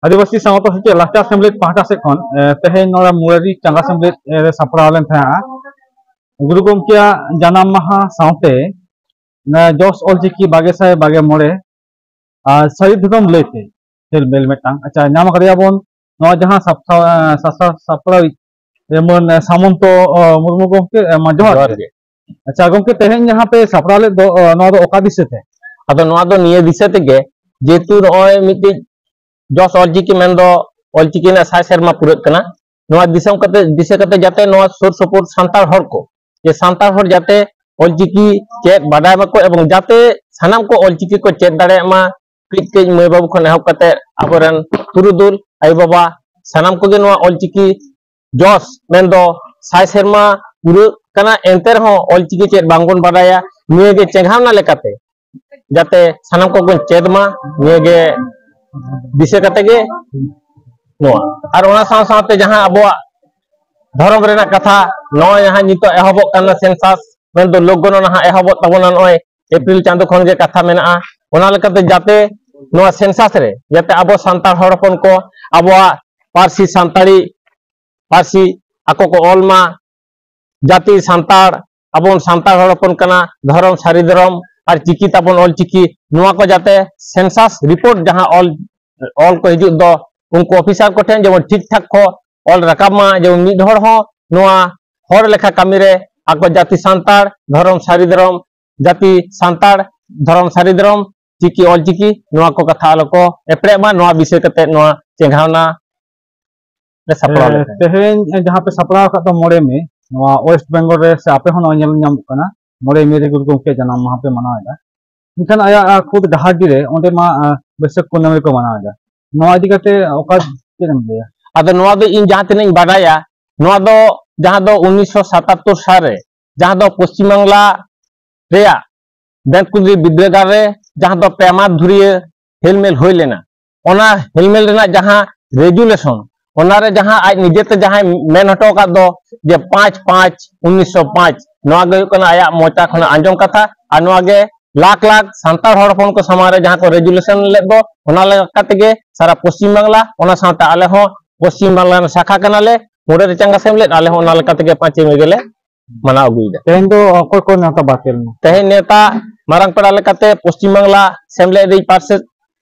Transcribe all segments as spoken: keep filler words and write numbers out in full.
ᱟᱹᱫᱤᱵᱟᱹᱥᱤ ᱥᱟᱶᱛᱟ ᱥᱮᱪᱮᱫ ᱞᱟᱠᱪᱟᱨ ᱥᱮᱢᱞᱮᱫ ᱯᱟᱦᱴᱟ ᱥᱮᱫ ᱠᱷᱚᱱ, ᱮ, ᱛᱮᱦᱮᱧ ᱱᱚᱰᱮ ᱢᱩᱨᱟᱨᱤ ᱪᱟᱸᱜᱟ ᱥᱮᱢᱞᱮᱫ, ᱮ, ᱨᱮ ᱥᱟᱯᱲᱟᱣ ᱞᱮᱱ ᱛᱟᱦᱮᱸᱜᱼᱟ᱾ ᱜᱩᱨᱩ ᱜᱚᱢᱠᱮᱭᱟᱜ ᱡᱟᱱᱟᱢ ᱢᱟᱦᱟ ᱥᱟᱶᱛᱮ, ᱮ, ᱡᱚᱥ ᱚᱞᱪᱤᱠᱤ ᱵᱟᱜᱮ ᱥᱟᱭ ᱵᱟᱜᱮ ᱢᱚᱬᱮ ᱟᱨ ᱥᱟᱹᱨᱤ ᱫᱷᱚᱨᱚᱢ ᱞᱟᱹᱭᱛᱮ ᱦᱮᱞᱢᱮᱞ ᱢᱤᱫᱴᱟᱝ᱾ ᱟᱪᱪᱷᱟ, ᱧᱟᱢ ᱟᱠᱟᱫᱮᱭᱟ ᱵᱚᱱ ᱱᱚᱣᱟ ᱡᱟᱦᱟᱸ ᱥᱟᱯᱲᱟᱣ, ᱮ, ᱥᱟᱥᱟ-, ᱥᱟᱯᱲᱟᱣᱤᱡ ᱡᱮᱢᱚᱱ, ᱮ, ᱥᱟᱢᱚᱱᱛᱚ, ᱚ, ᱢᱩᱨᱢᱩ ᱜᱚᱢᱠᱮ, ᱮ, ᱢᱟ ᱡᱚᱦᱟᱨ ᱡᱚᱦᱟᱨ ᱜᱮ᱾ ᱜᱮ᱾ ᱟᱪᱪᱷᱟ ᱜᱚᱢᱠᱮ, ᱛᱮᱦᱮᱧ ᱡᱟᱦᱟᱸ ᱯᱮ ᱥᱟᱯᱲᱟᱣ ᱞᱮᱫ ᱫᱚ, ᱚ, ᱱᱚᱣᱟ ᱫᱚ ᱚᱠᱟ ᱫᱤᱥᱟᱹ ᱛᱮ? ᱟᱫᱚ ᱱᱚᱣᱟ ᱫᱚ ᱱᱤᱭᱟᱹ ᱫᱤᱥᱟᱹ ᱛᱮᱜᱮ, ᱡᱮᱦᱮᱛᱩ ᱱᱚᱜᱼᱚᱭ ᱢᱤᱫᱴᱤᱡ ᱡᱚᱥ ᱚᱞᱪᱤᱠᱤ ᱢᱮᱱᱫᱚ ᱚᱞᱪᱤᱠᱤ ᱨᱮᱱᱟᱜ ᱥᱟᱭ ᱥᱮᱨᱢᱟ ᱯᱩᱨᱟᱹᱜ ᱠᱟᱱᱟ, ᱱᱚᱣᱟ ᱫᱤᱥᱚᱢ ᱠᱟᱛᱮ, ᱫᱤᱥᱟᱹ ᱠᱟᱛᱮ ᱡᱟᱛᱮ ᱱᱚᱣᱟ ᱥᱩᱨ ᱥᱩᱯᱩᱨ ᱥᱟᱱᱛᱟᱲ ᱦᱚᱲ ᱠᱚ, ᱡᱮ ᱥᱟᱱᱛᱟᱲ ᱦᱚᱲ ᱡᱟᱛᱮ ᱚᱞᱪᱤᱠᱤ ᱪᱮᱫ ᱵᱟᱰᱟᱭ ᱢᱟᱠᱚ ᱮᱵᱚᱝ ᱡᱟᱛᱮ ᱥᱟᱱᱟᱢ ᱠᱚ ᱚᱞᱪᱤᱠᱤ ᱠᱚ ᱪᱮᱫ ᱫᱟᱲᱮᱭᱟᱜ ᱢᱟ, ᱠᱟᱹᱡ ᱠᱟᱹᱡ ᱢᱟᱹᱭ ᱵᱟᱹᱵᱩ ᱠᱷᱚᱱ ᱮᱦᱚᱵ ᱠᱟᱛᱮ ᱟᱵᱚᱨᱮᱱ ᱯᱩᱨᱩᱫᱷᱩᱞ ᱟᱭᱳ ᱵᱟᱵᱟ ᱥᱟᱱᱟᱢ ᱠᱚᱜᱮ ᱱᱚᱣᱟ ᱚᱞᱪᱤᱠᱤ ᱡᱚᱥ ᱢᱮᱱᱫᱚ ᱥᱟᱭ ᱥᱮᱨᱢᱟ ᱯᱩᱨᱟᱹᱜ ᱠᱟᱱᱟ, ᱮᱱᱛᱮ ᱨᱮᱦᱚᱸ ᱚᱞᱪᱤᱠᱤ ᱪᱮᱫ ᱵᱟᱝᱵᱚᱱ ᱵᱟᱰᱟᱭᱟ᱾ ᱱᱤᱭᱟᱹᱜᱮ ᱪᱮᱸᱜᱷᱟᱣᱱᱟ ᱞᱮᱠᱟᱛᱮ ᱡᱟᱛᱮ ᱥᱟᱱᱟᱢ ᱠᱚᱵᱚᱱ ᱪᱮᱫ ᱢᱟ, ᱱᱤᱭᱟᱹᱜᱮ ᱫᱤᱥᱟᱹ ᱠᱟᱛᱮ ᱜᱮ ᱱᱚᱣᱟ᱾ ᱟᱨ ᱚᱱᱟ ᱥᱟᱶ ᱥᱟᱶᱛᱮ ᱡᱟᱦᱟᱸ ᱟᱵᱚᱣᱟᱜ ᱫᱷᱚᱨᱚᱢ ᱨᱮᱱᱟᱜ ᱠᱟᱛᱷᱟ, ᱱᱚᱜᱼᱚᱭ ᱡᱟᱦᱟᱸ ᱱᱤᱛᱚᱜ ᱮᱦᱚᱵᱚᱜ ᱠᱟᱱᱟ census, ᱢᱮᱱᱫᱚ ᱞᱳᱠ ᱜᱚᱱᱚᱱᱟ ᱦᱟᱸᱜ ᱮᱦᱚᱵᱚᱜ ᱛᱟᱵᱚᱱᱟ ᱱᱚᱜᱼᱚᱭ ᱮᱯᱨᱤᱞ ᱪᱟᱸᱫᱳ ᱠᱷᱚᱱ ᱜᱮ ᱠᱟᱛᱷᱟ ᱢᱮᱱᱟᱜᱼᱟ᱾ ᱚᱱᱟ ᱞᱮᱠᱟᱛᱮ ᱡᱟᱛᱮ ᱱᱚᱣᱟ census ᱨᱮ ᱡᱟᱛᱮ ᱟᱵᱚ ᱥᱟᱱᱛᱟᱲ ᱦᱚᱲ ᱦᱚᱯᱚᱱ ᱠᱚ ᱟᱵᱚᱣᱟᱜ ᱯᱟᱹᱨᱥᱤ, ᱥᱟᱱᱛᱟᱲᱤ ᱯᱟᱹᱨᱥᱤ ᱟᱠᱚ ᱠᱚ ᱚᱞ ᱢᱟ, ᱡᱟᱹᱛᱤ ᱥᱟᱱᱛᱟᱲ, ᱟᱵᱚ ᱥᱟᱱᱛᱟᱲ ᱦᱚᱲ ᱦᱚᱯᱚᱱ ᱠᱟᱱᱟ, ᱫᱷᱚᱨᱚᱢ ᱥᱟᱹᱨᱤ ᱫᱷᱚᱨᱚᱢ ᱟᱨ ᱪᱤᱠᱤ ᱛᱟᱵᱚᱱ ᱚᱞ ᱪᱤᱠᱤ, ᱱᱚᱣᱟ ᱠᱚ ᱡᱟᱛᱮ census report ᱡᱟᱦᱟᱸ ᱚᱞ, ᱚᱞ ᱠᱚ ᱦᱤᱡᱩᱜ ᱫᱚ, ᱩᱱᱠᱩ ᱚᱯᱷᱤᱥᱟᱨ ᱠᱚᱴᱷᱮᱱ ᱡᱮᱢᱚᱱ ᱴᱷᱤᱠ ᱴᱷᱟᱠ ᱠᱚ ᱚᱞ ᱨᱟᱠᱟᱵ ᱢᱟ, ᱡᱮᱢᱚᱱ ᱢᱤᱫ ᱦᱚᱲ ᱦᱚᱸ ᱱᱚᱣᱟ ᱦᱚᱲ ᱞᱮᱠᱷᱟ ᱠᱟᱹᱢᱤ ᱨᱮ ᱟᱠᱚ ᱡᱟᱹᱛᱤ ᱥᱟᱱᱛᱟᱲ, ᱫᱷᱚᱨᱚᱢ ᱥᱟᱹᱨᱤ ᱫᱷᱚᱨᱚᱢ, ᱡᱟᱹᱛᱤ ᱥᱟᱱᱛᱟᱲ, ᱫᱷᱚᱨᱚᱢ ᱥᱟᱹᱨᱤ ᱫᱷᱚᱨᱚᱢ, ᱪᱤᱠᱤ ᱚᱞ ᱪᱤᱠᱤ, ᱱᱚᱣᱟ ᱠᱚ ᱠᱟᱛᱷᱟ ᱟᱞᱚ ᱠᱚ ᱮᱯᱲᱮᱜ ᱢᱟ, ᱱᱚᱣᱟ ᱵᱤᱥᱚᱭ ᱠᱟᱛᱮ ᱱᱚᱣᱟ ᱪᱮᱸᱜᱷᱟᱣᱱᱟ ᱞᱮ ᱥᱟᱯᱲᱟᱣ ᱮ, ᱞᱮᱫ ᱛᱟᱦᱮᱸᱫ᱾ ᱛᱮᱦᱮᱧ ᱡᱟᱦᱟᱸ ᱯᱮ ᱥᱟᱯᱲᱟᱣ ᱟᱠᱟᱫ ᱫᱚ ᱢᱚᱬᱮ ᱢᱮ, ᱱᱚᱣᱟ ᱳᱭᱮᱥᱴ ᱵᱮᱝᱜᱚᱞ ᱨᱮ ᱥᱮ ᱟᱯᱮ ᱦᱚᱸ ᱱᱚᱣᱟ ᱧᱮᱞ ᱧᱟᱢᱚᱜ ᱠᱟᱱᱟ, ᱢᱚᱬᱮ ᱢᱮ ᱨᱮ ᱜᱩᱨᱩ ᱜᱚᱢᱠᱮ ᱡᱟᱱᱟᱢ ᱢᱟᱦᱟ ᱯᱮ ᱢᱟᱱᱟᱣ ᱮᱫᱟ, ᱢᱮᱱᱠᱷᱟᱱ ᱟᱭᱟᱜ, ᱟ, ᱠᱷᱩᱫ ᱰᱟᱦᱟᱨᱰᱤ ᱨᱮ ᱚᱸᱰᱮ ᱢᱟ, ᱟ, ᱵᱟᱹᱭᱥᱟᱹᱠᱷ ᱠᱩᱱᱟᱹᱢᱤ ᱠᱚ ᱢᱟᱱᱟᱣ ᱮᱫᱟ᱾ ᱱᱚᱣᱟ ᱤᱫᱤ ᱠᱟᱛᱮ ᱚᱠᱟ, ᱪᱮᱫ ᱮᱢ ᱞᱟᱹᱭᱟ? ᱟᱫᱚ ᱱᱚᱣᱟ ᱫᱚ ᱤᱧ ᱡᱟᱦᱟᱸ ᱛᱤᱱᱟᱹᱜ ᱤᱧ ᱵᱟᱰᱟᱭᱟ, ᱱᱚᱣᱟ ᱫᱚ ᱡᱟᱦᱟᱸ ᱫᱚ ᱩᱱᱤᱥᱥᱚ ᱥᱟᱛᱟᱛᱛᱳᱨ ᱥᱟᱞ ᱨᱮ ᱡᱟᱦᱟᱸ ᱫᱚ ᱯᱚᱥᱪᱤᱢ ᱵᱟᱝᱞᱟ ᱨᱮᱭᱟᱜ ᱵᱮᱱᱠᱩᱫᱽᱨᱤ ᱵᱤᱫᱽᱫᱟᱹᱜᱟᱲ ᱨᱮ ᱡᱟᱦᱟᱸ ᱫᱚ ᱯᱮ ᱢᱟᱥ ᱫᱷᱩᱨᱤᱭᱟᱹ ᱦᱮᱞᱢᱮᱞ ᱦᱩᱭ ᱞᱮᱱᱟ, ᱚᱱᱟ ᱦᱮᱞᱢᱮᱞ ᱨᱮᱱᱟᱜ ᱡᱟᱦᱟᱸ ᱨᱮᱡᱩᱞᱮᱥᱚᱱ, ᱚᱱᱟᱨᱮ ᱡᱟᱦᱟᱸ ᱟᱡ ᱱᱤᱡᱮᱛᱮ ᱡᱟᱦᱟᱸᱭ ᱢᱮᱱ ᱦᱚᱴᱚ ᱟᱠᱟᱫ ᱫᱚ ᱡᱮ ᱯᱟᱸᱪ ᱯᱟᱸᱪ ᱩᱱᱤᱥᱥᱚ ᱯᱟᱸᱪ, ᱱᱚᱣᱟ ᱜᱮ ᱦᱩᱭᱩᱜ ᱠᱟᱱᱟ ᱟᱭᱟᱜ ᱢᱚᱪᱟ ᱠᱷᱚᱱᱟᱜ ᱟᱸᱡᱚᱢ ᱠᱟᱛᱷᱟ᱾ ᱟᱨ ᱱᱚᱣᱟ ᱜᱮ ᱞᱟᱠᱷ ᱞᱟᱠᱷ ᱥᱟᱱᱛᱟᱲ ᱦᱚᱲ ᱦᱚᱯᱚᱱ ᱠᱚ ᱥᱟᱢᱟᱝ ᱨᱮ ᱡᱟᱦᱟᱸ ᱠᱚ ᱨᱮᱡᱩᱞᱮᱥᱚᱱ ᱞᱮᱫ ᱫᱚ, ᱚᱱᱟ ᱞᱮᱠᱟ ᱛᱮᱜᱮ ᱥᱟᱨᱟ ᱯᱚᱥᱪᱤᱢ ᱵᱟᱝᱞᱟ, ᱚᱱᱟ ᱥᱟᱶᱛᱮ ᱟᱞᱮ ᱦᱚᱸ ᱯᱚᱥᱪᱤᱢ ᱵᱟᱝᱞᱟ ᱨᱮᱱ ᱥᱟᱠᱷᱟ ᱠᱟᱱᱟᱞᱮ, ᱢᱩᱨᱟᱨᱤ ᱪᱟᱸᱜᱟ ᱥᱮᱢᱞᱮᱫ, ᱟᱞᱮ ᱦᱚᱸ ᱚᱱᱟ ᱞᱮᱠᱟ ᱛᱮᱜᱮ ᱯᱟᱸᱪᱮᱭ ᱢᱮ ᱜᱮᱞᱮ ᱢᱟᱱᱟᱣ ᱟᱹᱜᱩᱭᱮᱫᱟ᱾ ᱛᱮᱦᱮᱧ ᱫᱚ ᱚᱠᱚᱭ ᱠᱚ ᱱᱮᱣᱛᱟ ᱵᱟᱨᱛᱮ ᱞᱮᱱᱟ? ᱛᱮᱦᱮᱧ ᱱᱮᱣᱛᱟ ᱢᱟᱨᱟᱝ ᱯᱮᱲᱟ ᱞᱮᱠᱟᱛᱮ ᱯᱚᱥᱪᱤᱢ ᱵᱟᱝᱞᱟ ᱥᱮᱢᱞᱮᱫ ᱨᱤᱱᱤᱡ ᱯᱟᱨᱥᱮᱛ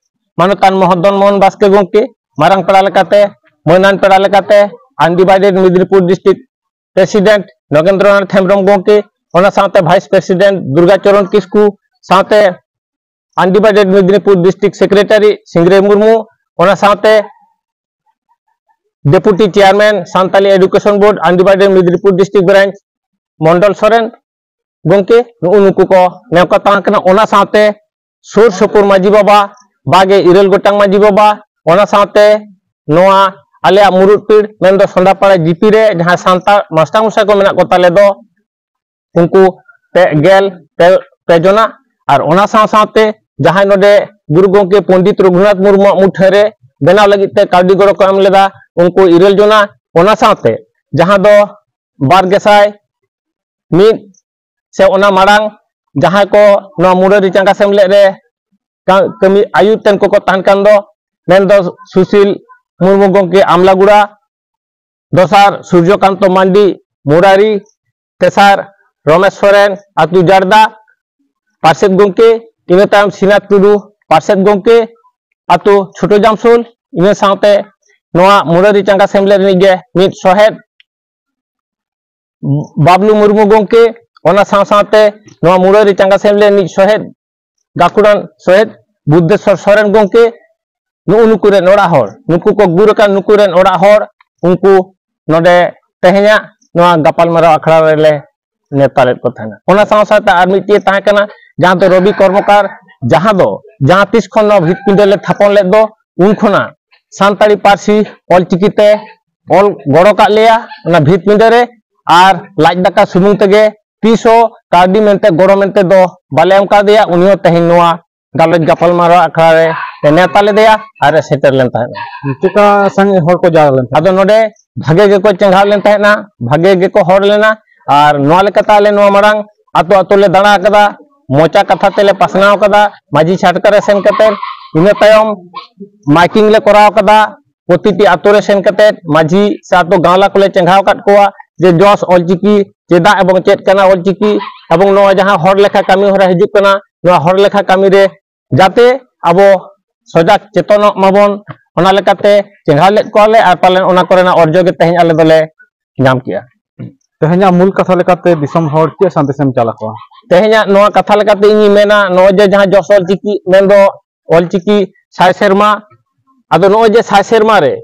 ᱢᱟᱱᱚᱛᱟᱱ ᱢᱚᱫᱚᱱ ᱢᱳᱦᱚᱱ ᱵᱟᱥᱠᱮ ᱜᱚᱢᱠᱮ, ᱢᱟᱨᱟᱝ ᱯᱮᱲᱟ ᱞᱮᱠᱟᱛᱮ, ᱢᱟᱹᱱᱟᱱ ᱯᱮᱲᱟ ᱞᱮᱠᱟᱛᱮ, undivided Medinipur district president Nagendranath Hembrom ᱜᱚᱢᱠᱮ, ᱚᱱᱟ ᱥᱟᱶᱛᱮ ᱵᱷᱟᱭᱤᱥ ᱯᱨᱮᱥᱤᱰᱮᱱᱴ ᱫᱩᱨᱜᱟ ᱪᱚᱨᱚᱱ ᱠᱤᱥᱠᱩ, ᱥᱟᱶᱛᱮ undivided Medinipur district secretary Singrai Murmu, ᱚᱱᱟ ᱥᱟᱶᱛᱮ deputy chairman Santali education board undivided Medinipur district branch Mondal Soren ᱜᱚᱢᱠᱮ, ᱱᱩᱜᱼᱩ ᱱᱩᱠᱩ ᱠᱚ ᱱᱮᱣᱛᱟ ᱛᱟᱦᱮᱸ ᱠᱟᱱᱟ᱾ ᱚᱱᱟ ᱥᱟᱶᱛᱮ ᱥᱩᱨ ᱥᱩᱯᱩᱨ ᱢᱟᱹᱡᱷᱤ ᱵᱟᱵᱟ, ᱵᱟᱜᱮ ᱤᱨᱟᱹᱞ ᱜᱚᱴᱟᱝ ᱢᱟᱹᱡᱷᱤ ᱵᱟᱵᱟ, ᱚᱱᱟ ᱥᱟᱶᱛᱮ ᱱᱚᱣᱟ ᱟᱞᱮᱭᱟᱜ ᱢᱩᱲᱩᱫ ᱯᱤᱲ ᱢᱮᱱᱫᱚ ᱥᱚᱸᱫᱟᱯᱟᱲᱟ ᱡᱤᱯᱤ ᱨᱮ ᱡᱟᱦᱟᱸᱭ ᱥᱟᱱᱛᱟᱲ ᱢᱟᱥᱴᱟᱨ ᱢᱚᱥᱟᱭ ᱠᱚ ᱢᱮᱱᱟᱜ ᱠᱚ ᱛᱟᱞᱮ ᱫᱚ, ᱩᱱᱠᱩ ᱯᱮ, ᱜᱮᱞ ᱯᱮ, ᱯᱮ ᱡᱚᱱᱟ, ᱟᱨ ᱚᱱᱟ ᱥᱟᱶ ᱥᱟᱶᱛᱮ ᱡᱟᱦᱟᱸᱭ ᱱᱚᱰᱮ ᱜᱩᱨᱩ ᱜᱚᱢᱠᱮ ᱯᱚᱱᱰᱤᱛ ᱨᱚᱜᱷᱩᱱᱟᱛᱷ ᱢᱩᱨᱢᱩᱣᱟᱜ ᱢᱩᱴᱷᱟᱹᱱ ᱨᱮ ᱵᱮᱱᱟᱣ ᱞᱟᱹᱜᱤᱫ ᱛᱮ ᱠᱟᱹᱣᱰᱤ ᱜᱚᱲᱚ ᱠᱚ ᱮᱢ ᱞᱮᱫᱟ, ᱩᱱᱠᱩ ᱤᱨᱟᱹᱞ ᱡᱚᱱᱟ, ᱚᱱᱟ ᱥᱟᱶᱛᱮ ᱡᱟᱦᱟᱸ ᱫᱚ ᱵᱟᱨ ᱜᱮᱥᱟᱭ ᱢᱤᱫ ᱥᱮ ᱚᱱᱟ ᱢᱟᱲᱟᱝ ᱡᱟᱦᱟᱸᱭ ᱠᱚ ᱱᱚᱣᱟ ᱢᱩᱨᱟᱨᱤ ᱪᱟᱸᱜᱟ ᱥᱮᱢᱞᱮᱫ ᱨᱮ ᱠᱟ-, ᱠᱟᱹᱢᱤ ᱟᱹᱭᱩᱨ ᱛᱮᱱ ᱠᱚᱠᱚ ᱛᱟᱦᱮᱱ ᱠᱟᱱ ᱫᱚ, ᱢᱮᱱᱫᱚ ᱥᱩᱥᱤᱞ ᱢᱩᱨᱢᱩ ᱜᱚᱢᱠᱮ ᱟᱢᱞᱟᱜᱩᱲᱟ, ᱫᱚᱥᱟᱨ ᱥᱩᱨᱡᱚᱠᱟᱱᱛᱚ ᱢᱟᱱᱰᱤ ᱢᱩᱨᱟᱨᱤ, ᱛᱮᱥᱟᱨ ᱨᱚᱢᱮᱥ ᱥᱚᱨᱮᱱ ᱟᱹᱛᱩ ᱡᱟᱲᱫᱟ ᱯᱟᱨᱥᱮᱛ ᱜᱚᱢᱠᱮ, ᱤᱱᱟᱹ ᱛᱟᱭᱚᱢ ᱥᱨᱤᱱᱟᱛᱷ ᱴᱩᱰᱩ ᱯᱟᱨᱥᱮᱛ ᱜᱚᱢᱠᱮ ᱟᱹᱛᱩ ᱪᱷᱳᱴᱳ ᱡᱟᱢᱥᱳᱞ, ᱤᱱᱟᱹ ᱥᱟᱶᱛᱮ ᱱᱚᱣᱟ ᱢᱩᱨᱟᱨᱤ ᱪᱟᱸᱜᱟ ᱥᱮᱢᱞᱮᱫ ᱨᱤᱱᱤᱡ ᱜᱮ ᱢᱤᱫ ᱥᱚᱦᱮᱫ ᱵᱟᱵᱞᱩ ᱢᱩᱨᱢᱩ ᱜᱚᱢᱠᱮ, ᱚᱱᱟ ᱥᱟᱶ ᱥᱟᱶᱛᱮ ᱱᱚᱣᱟ ᱢᱩᱨᱟᱨᱤ ᱪᱟᱸᱜᱟ ᱥᱮᱢᱞᱮᱫ ᱨᱤᱱᱤᱡ ᱥᱚᱦᱮᱫ, ᱜᱟᱹᱠᱷᱩᱲᱟᱱ ᱥᱚᱦᱮᱫ ᱵᱩᱫᱽᱫᱷᱮᱥᱣᱚᱨ ᱥᱚᱨᱮᱱ ᱜᱚᱢᱠᱮ, ᱱᱩᱜᱼᱩ ᱱᱩᱠᱩ ᱨᱮᱱ ᱚᱲᱟᱜ ᱦᱚᱲ, ᱱᱩᱠᱩ ᱠᱚ ᱜᱩᱨ ᱟᱠᱟᱱ ᱱᱩᱠᱩ ᱨᱮᱱ ᱚᱲᱟᱜ ᱦᱚᱲ, ᱩᱱᱠᱩ ᱱᱚᱰᱮ ᱛᱮᱦᱮᱧᱟᱜ ᱱᱚᱣᱟ ᱜᱟᱯᱟᱞᱢᱟᱨᱟᱣ ᱟᱠᱷᱲᱟ ᱨᱮᱞᱮ ᱱᱮᱣᱛᱟ ᱞᱮᱫ ᱠᱚ ᱛᱟᱦᱮᱱᱟ᱾ ᱚᱱᱟ ᱥᱟᱶ ᱥᱟᱶᱛᱮ ᱟᱨ ᱢᱤᱫᱴᱮᱱ ᱛᱟᱦᱮᱸ ᱠᱟᱱᱟ, ᱡᱟᱦᱟᱸ ᱫᱚ ᱨᱚᱵᱤ ᱠᱚᱨᱢᱚᱠᱟᱨ, ᱡᱟᱦᱟᱸ ᱫᱚ ᱡᱟᱦᱟᱸ ᱛᱤᱥ ᱠᱷᱚᱱ ᱱᱚᱣᱟ ᱵᱷᱤᱛ ᱯᱤᱸᱰᱟᱹ ᱞᱮ ᱛᱷᱟᱯᱚᱱ ᱞᱮᱫ ᱫᱚ, ᱩᱱ ᱠᱷᱚᱱᱟᱜ ᱥᱟᱱᱛᱟᱲᱤ ᱯᱟᱹᱨᱥᱤ ᱚᱞᱪᱤᱠᱤ ᱛᱮ ᱚᱞ ᱜᱚᱲᱚ ᱠᱟᱜ ᱞᱮᱭᱟ ᱚᱱᱟ ᱵᱷᱤᱛ ᱯᱤᱸᱰᱟᱹ ᱨᱮ, ᱟᱨ ᱞᱟᱡ ᱫᱟᱠᱟ ᱥᱩᱢᱩᱝ ᱛᱮᱜᱮ ᱛᱤᱥ ᱦᱚᱸ ᱠᱟᱹᱣᱰᱤ ᱢᱮᱱᱛᱮ, ᱜᱚᱲᱚ ᱢᱮᱱᱛᱮ ᱫᱚ ᱵᱟᱞᱮ ᱮᱢ ᱠᱟᱣᱫᱮᱭᱟ᱾ ᱩᱱᱤ ᱦᱚᱸ ᱛᱮᱦᱮᱧ ᱱᱚᱣᱟ ᱜᱟᱞᱚᱪ ᱜᱟᱯᱟᱞᱢᱟᱨᱟᱣ ᱟᱠᱷᱲᱟ ᱨᱮ ᱱᱮᱣᱛᱟ ᱞᱮᱫᱮᱭᱟ ᱟᱨ ᱮ ᱥᱮᱴᱮᱨ ᱞᱮᱱ ᱛᱟᱦᱮᱸᱫ᱾ ᱪᱮᱠᱟ ᱥᱟᱸᱜᱮ ᱦᱚᱲ ᱠᱚ ᱡᱟᱣᱨᱟ ᱞᱮᱱ ᱛᱟᱦᱮᱸᱫ? ᱟᱫᱚ ᱱᱚᱰᱮ ᱵᱷᱟᱜᱮ ᱜᱮᱠᱚ ᱪᱮᱸᱜᱷᱟᱣ ᱞᱮᱱ ᱛᱟᱦᱮᱸᱫᱼᱟ, ᱵᱷᱟᱜᱮ ᱜᱮᱠᱚ ᱦᱚᱲ ᱞᱮᱱᱟ᱾ ᱟᱨ ᱱᱚᱣᱟ ᱞᱮᱠᱟᱛᱮ ᱟᱞᱮ ᱱᱚᱣᱟ ᱢᱟᱲᱟᱝ ᱟᱛᱳ ᱟᱛᱳ ᱞᱮ ᱫᱟᱬᱟ ᱟᱠᱟᱫᱟ, ᱢᱚᱪᱟ ᱠᱟᱛᱷᱟ ᱛᱮᱞᱮ ᱯᱟᱥᱱᱟᱣ ᱠᱟᱫᱟ ᱢᱟᱹᱡᱷᱤ ᱪᱷᱟᱴᱠᱟ ᱨᱮ ᱥᱮᱱ ᱠᱟᱛᱮ᱾ ᱤᱱᱟᱹ ᱛᱟᱭᱚᱢ ᱢᱟᱭᱠᱤᱝ ᱞᱮ ᱠᱚᱨᱟᱣ ᱠᱟᱫᱟ, ᱯᱨᱚᱛᱤᱴᱤ ᱟᱛᱳ ᱨᱮ ᱥᱮᱱ ᱠᱟᱛᱮ ᱢᱟᱹᱡᱷᱤ ᱥᱮ ᱟᱛᱳ ᱜᱟᱶᱞᱟ ᱠᱚᱞᱮ ᱪᱮᱸᱜᱷᱟᱣ ᱟᱠᱟᱫ ᱠᱚᱣᱟ ᱡᱮ ᱡᱚᱥ ᱚᱞᱪᱤᱠᱤ ᱪᱮᱫᱟᱜ ᱮᱵᱚᱝ ᱪᱮᱫ ᱠᱟᱱᱟ ᱚᱞᱪᱤᱠᱤ, ᱮᱵᱚᱝ ᱱᱚᱣᱟ ᱡᱟᱦᱟᱸ ᱦᱚᱲ ᱞᱮᱠᱷᱟ ᱠᱟᱹᱢᱤ ᱦᱚᱨᱟ ᱦᱤᱡᱩᱜ ᱠᱟᱱᱟ, ᱱᱚᱣᱟ ᱦᱚᱲ ᱞᱮᱠᱷᱟ ᱠᱟᱹᱢᱤ ᱨᱮ ᱡᱟᱛᱮ ᱟᱵᱚ ᱥᱚᱡᱟᱜ ᱪᱮᱛᱚᱱᱚᱜ ᱢᱟᱵᱚᱱ, ᱚᱱᱟ ᱞᱮᱠᱟᱛᱮ ᱪᱮᱸᱜᱷᱟᱣ ᱞᱮᱫ ᱠᱚᱣᱟᱞᱮ ᱟᱨ ᱯᱟᱞᱮᱱ ᱚᱱᱟ ᱠᱚᱨᱮᱱᱟᱜ ᱚᱨᱡᱚ ᱜᱮ ᱛᱮᱦᱮᱧ ᱟᱞᱮ ᱫᱚᱞᱮ ᱧᱟᱢ ᱠᱮᱜᱼᱟ᱾ ᱛᱮᱦᱮᱧᱟᱜ ᱢᱩᱞ ᱠᱟᱛᱷᱟ ᱞᱮᱠᱟᱛᱮ ᱫᱤᱥᱚᱢ ᱦᱚᱲ ᱪᱮᱫ ᱥᱟᱸᱫᱮᱥ ᱮᱢ ᱪᱟᱞ ᱟᱠᱚᱣᱟ? ᱛᱮᱦᱮᱧᱟᱜ ᱱᱚᱣᱟ ᱠᱟᱛᱷᱟ ᱞᱮᱠᱟᱛᱮ ᱤᱧᱤᱧ ᱢᱮᱱᱟ, ᱱᱚᱜᱼᱚᱭ ᱡᱮ ᱡᱟᱦᱟᱸ ᱡᱚᱥ ᱚᱞᱪᱤᱠᱤ ᱢᱮᱱᱫᱚ ᱚᱞᱪᱤᱠᱤ ᱥᱟᱭ ᱥᱮᱨᱢᱟ, ᱟᱫᱚ ᱱᱚᱜᱼᱚᱭ ᱡᱮ ᱥᱟᱭ ᱥᱮᱨᱢᱟ ᱨᱮ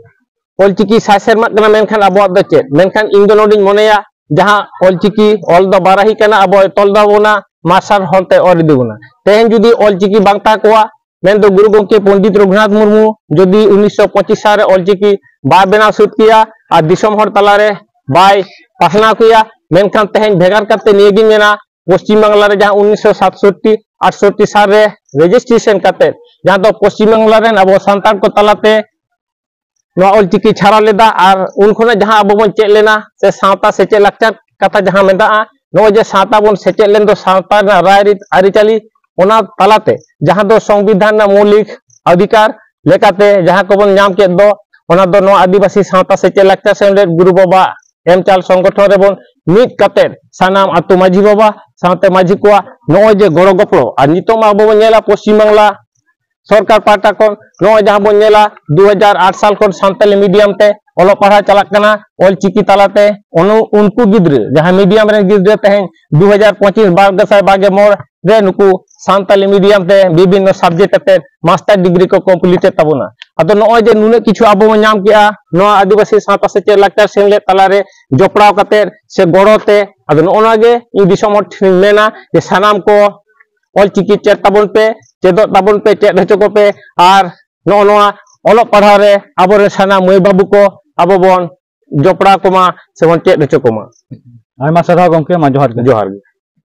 ᱚᱞᱪᱤᱠᱤ ᱥᱟᱭ ᱥᱮᱨᱢᱟᱜ ᱠᱟᱱᱟ, ᱢᱮᱱᱠᱷᱟᱱ ᱟᱵᱚᱣᱟᱜ ᱫᱚ ᱪᱮᱫ? ᱢᱮᱱᱠᱷᱟᱱ ᱤᱧ ᱫᱚ ᱱᱚᱰᱮᱧ ᱢᱚᱱᱮᱭᱟ, ᱡᱟᱦᱟᱸ ᱚᱞᱪᱤᱠᱤ ᱚᱞ ᱫᱚ ᱵᱟᱨᱟᱦᱤ ᱠᱟᱱᱟ, ᱟᱵᱚᱭ ᱛᱚᱞ ᱫᱚ ᱵᱚᱱᱟ, ᱢᱟᱨᱥᱟᱞ ᱦᱚᱨ ᱛᱮ ᱚᱨ ᱤᱫᱤ ᱵᱚᱱᱟ᱾ ᱛᱮᱦᱮᱧ ᱡᱩᱫᱤ ᱚᱞᱪᱤᱠᱤ ᱵᱟᱝ ᱛᱟᱦᱮᱸ ᱠᱚᱜᱼᱟ, ᱢᱮᱱᱫᱚ ᱜᱩᱨᱩ ᱜᱚᱢᱠᱮ ᱯᱚᱱᱰᱤᱛ ᱨᱚᱜᱷᱩᱱᱟᱛᱷ ᱢᱩᱨᱢᱩ ᱡᱩᱫᱤ ᱩᱱᱤᱥᱥᱚ ᱯᱚᱸᱪᱤᱥ ᱥᱟᱞ ᱨᱮ ᱚᱞᱪᱤᱠᱤ ᱵᱟᱭ ᱵᱮᱱᱟᱣ ᱥᱟᱹᱛ ᱠᱮᱭᱟ ᱟᱨ ᱫᱤᱥᱚᱢ ᱦᱚᱲ ᱛᱟᱞᱟᱨᱮ ᱵᱟᱭ ᱯᱟᱥᱱᱟᱣ ᱠᱮᱭᱟ, ᱢᱮᱱᱠᱷᱟᱱ ᱛᱮᱦᱮᱧ ᱵᱷᱮᱜᱟᱨ ᱠᱟᱛᱮ ᱱᱤᱭᱟᱹᱜᱤᱧ ᱢᱮᱱᱟ, ᱯᱚᱥᱪᱤᱢ ᱵᱟᱝᱞᱟ ᱨᱮ ᱡᱟᱦᱟᱸ ᱩᱱᱤᱥᱥᱚ ᱥᱟᱛᱥᱚᱴᱴᱤ ᱟᱴᱥᱚᱴᱴᱤ ᱥᱟᱞ ᱨᱮ ᱨᱮᱡᱤᱥᱴᱨᱮᱥᱚᱱ ᱠᱟᱛᱮ, ᱡᱟᱦᱟᱸ ᱫᱚ ᱯᱚᱥᱪᱤᱢ ᱵᱟᱝᱞᱟ ᱨᱮᱱ ᱟᱵᱚ ᱥᱟᱱᱛᱟᱲ ᱠᱚ ᱛᱟᱞᱟᱛᱮ ᱱᱚᱣᱟ ᱚᱞᱪᱤᱠᱤ ᱪᱷᱟᱨᱟᱣ ᱞᱮᱫᱟ, ᱟᱨ ᱩᱱ ᱠᱷᱚᱱᱟᱜ ᱡᱟᱦᱟᱸ ᱟᱵᱚ ᱵᱚᱱ ᱪᱮᱫ ᱞᱮᱱᱟ, ᱥᱮ ᱥᱟᱶᱛᱟ ᱥᱮᱪᱮᱫ ᱞᱟᱠᱪᱟᱨ ᱠᱟᱛᱷᱟ ᱡᱟᱦᱟᱸ ᱢᱮᱱᱟᱜᱼᱟ, ᱱᱚᱜᱼᱚᱭ ᱡᱮ ᱥᱟᱶᱛᱟ ᱵᱚᱱ ᱥᱮᱪᱮᱫ ᱞᱮᱱ ᱫᱚ, ᱥᱟᱶᱛᱟ ᱨᱮᱱᱟᱜ ᱨᱟᱭᱨᱤᱛ ᱟᱹᱨᱤᱪᱟᱹᱞᱤ, ᱚᱱᱟ ᱛᱟᱞᱟᱛᱮ ᱡᱟᱦᱟᱸ ᱫᱚ ᱥᱚᱝᱵᱤᱫᱷᱟᱱ ᱨᱮᱱᱟᱜ ᱢᱳᱣᱞᱤᱠ ᱚᱫᱷᱤᱠᱟᱨ ᱞᱮᱠᱟᱛᱮ ᱡᱟᱦᱟᱸ ᱠᱚᱵᱚᱱ ᱧᱟᱢ ᱠᱮᱫ ᱫᱚ, ᱚᱱᱟ ᱫᱚ ᱱᱚᱣᱟ ᱟᱹᱫᱤᱵᱟᱹᱥᱤ ᱥᱟᱶᱛᱟ ᱥᱮᱪᱮᱫ ᱞᱟᱠᱪᱟᱨ ᱥᱮᱢᱞᱮᱫ ᱜᱩᱨᱩ ᱵᱟᱵᱟ ᱮᱢ ᱪᱟᱞ ᱥᱚᱝᱜᱚᱴᱷᱚᱱ ᱨᱮᱵᱚᱱ ᱢᱤᱫ ᱠᱟᱛᱮ, ᱥᱟᱱᱟᱢ ᱟᱛᱳ ᱢᱟᱹᱡᱷᱤ ᱵᱟᱵᱟ ᱥᱟᱶᱛᱮ ᱢᱟᱹᱡᱷᱤ ᱠᱚᱣᱟᱜ ᱱᱚᱜᱼᱚᱭ ᱡᱮ ᱜᱚᱲᱚ ᱜᱚᱯᱚᱲᱚ, ᱟᱨ ᱱᱤᱛᱚᱜ ᱢᱟ ᱟᱵᱚ ᱵᱚᱱ ᱧᱮᱞᱟ ᱯᱚᱥᱪᱤᱢ ᱵᱟᱝᱞᱟ ᱥᱚᱨᱠᱟᱨ ᱯᱟᱦᱴᱟ ᱠᱷᱚᱱ ᱱᱚᱜᱼᱚᱭ ᱡᱟᱦᱟᱸ ᱵᱚᱱ ᱧᱮᱞᱟ, ᱫᱩ ᱦᱟᱡᱟᱨ ᱟᱴ ᱥᱟᱞ ᱠᱷᱚᱱ ᱥᱟᱱᱛᱟᱞᱤ ᱢᱤᱰᱤᱭᱟᱢ ᱛᱮ ᱚᱞᱚᱜ ᱯᱟᱲᱦᱟᱣ ᱪᱟᱞᱟᱜ ᱠᱟᱱᱟ ᱚᱞᱪᱤᱠᱤ ᱛᱟᱞᱟᱛᱮ᱾ ᱩᱱᱩ-, ᱩᱱᱠᱩ ᱜᱤᱫᱽᱨᱟᱹ, ᱡᱟᱦᱟᱸ ᱢᱤᱰᱤᱭᱟᱢ ᱨᱮᱱ ᱜᱤᱫᱽᱨᱟᱹ ᱛᱮᱦᱮᱧ ᱫᱩ ᱦᱟᱡᱟᱨ ᱯᱚᱸᱪᱤᱥ ᱵᱟᱨ ᱜᱮᱥᱟᱭ ᱵᱟᱜᱮ ᱢᱚᱬ ᱨᱮ ᱱᱩᱠᱩ ᱥᱟᱱᱛᱟᱞᱤ ᱢᱤᱰᱤᱭᱟᱢ ᱛᱮ ᱵᱤᱵᱷᱤᱱᱱᱚ ᱥᱟᱵᱡᱮᱠᱴ ᱟᱛᱮ ᱢᱟᱥᱴᱟᱨ ᱰᱤᱜᱽᱨᱤ ᱠᱚ ᱠᱚᱢᱯᱞᱤᱴ ᱮᱫ ᱛᱟᱵᱚᱱᱟ᱾ ᱟᱫᱚ ᱱᱚᱜᱼᱚᱭ ᱡᱮ ᱱᱩᱱᱟᱹᱜ ᱠᱤᱪᱷᱩ ᱟᱵᱚ ᱵᱚᱱ ᱧᱟᱢ ᱠᱮᱜᱼᱟ ᱱᱚᱣᱟ ᱟᱹᱫᱤᱵᱟᱹᱥᱤ ᱥᱟᱶᱛᱟ ᱥᱮᱪᱮᱫ ᱞᱟᱠᱪᱟᱨ ᱥᱮᱢᱞᱮᱫ ᱛᱟᱞᱟᱨᱮ ᱡᱚᱯᱲᱟᱣ ᱠᱟᱛᱮ ᱥᱮ ᱜᱚᱲᱚ ᱛᱮ, ᱟᱫᱚ ᱱᱚᱜᱼᱚ ᱱᱚᱣᱟ ᱜᱮ ᱤᱧ ᱫᱤᱥᱚᱢ ᱦᱚᱲ ᱴᱷᱮᱱᱤᱧ ᱢᱮᱱᱟ ᱡᱮ ᱥᱟᱱᱟᱢ ᱠᱚ ᱚᱞᱪᱤᱠᱤ ᱪᱮᱫ ᱛᱟᱵᱚᱱ ᱯᱮ, ᱪᱮᱫᱚᱜ ᱛᱟᱵᱚᱱ ᱯᱮ, ᱪᱮᱫ ᱦᱚᱪᱚ ᱠᱚᱯᱮ, ᱟᱨ ᱱᱚᱜᱼᱚ ᱱᱚᱣᱟ ᱚᱞᱚᱜ ᱯᱟᱲᱦᱟᱣ ᱨᱮ ᱟᱵᱚᱨᱮᱱ ᱥᱟᱱᱟᱢ ᱢᱟᱹᱭ ᱵᱟᱹᱵᱩ ᱠᱚ ᱟᱵᱚ ᱵᱚᱱ ᱡᱚᱯᱲᱟᱣ ᱠᱚᱢᱟ ᱥᱮᱵᱚᱱ ᱪᱮᱫ ᱦᱚᱪᱚ ᱠᱚᱢᱟ᱾ ᱟᱭᱢᱟ ᱥᱟᱨᱦᱟᱣ ᱜᱚᱢᱠᱮ, ᱢᱟ ᱡᱚᱦᱟᱨ ᱜᱮ᱾ ᱡᱚᱦᱟᱨ ᱜᱮ᱾